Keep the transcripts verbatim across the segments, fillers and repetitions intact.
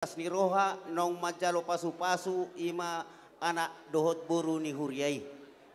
las ni roha naung manjalo pasupasu, i ma anak dohot boru ni huria i.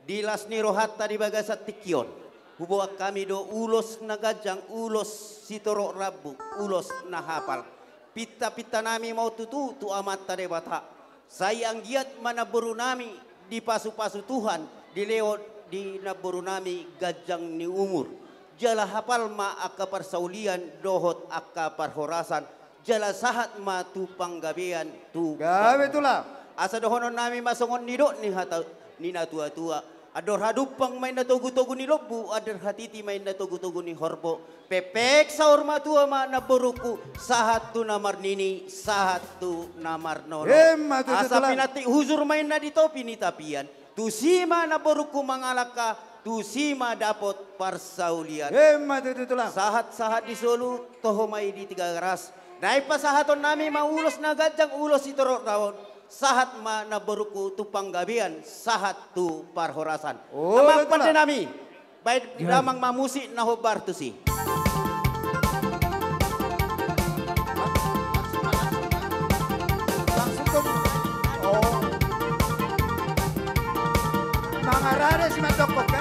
Di las ni rohanta di bagasan tingki on, huboan hami do ulos na ganjang, ulos sitorop rambu, ulos na hapal. Pintapintanami ma on tutu tu Amanta Debata. Sai anggiat ma namborunami dipasupasu Tuhan, dilehon di namborunami ganjang ni umur. Jala hapal ma angka parsaulian dohot angka parhorasan, jala sahat ma tu panggabean tu Gabe, Tulang. Asa dohononnami ma songon nidok ni hata ni natuatua: Andor hadumpang ma inna togutogu ni lombu, andor hatiti ma inna togutogu ni horbo. Pekpek saur matua ma namborungku, sahat tu na marnini, sahat tu na marnono. Emma tutu, Tulang. Asa pinantik hujur ma inna di topi ni tapian, tusi ma namborungku mangalangka, tusi ma dapot parsaulian. Emma tutu, Tulang. Sahat-sahat di solu, toho ma i di Tigaras. Naeng pasahatonnami ma ulos na ganjang, ulos sitorop rambu on. Sahat ma namborungku tu panggabean, sahat tu parhorasan. Olo, Tulang. Amang pandenami, baen damang ma musik na hombar tusi. Langsung, langsung. Oh. Mangarade si Matokok.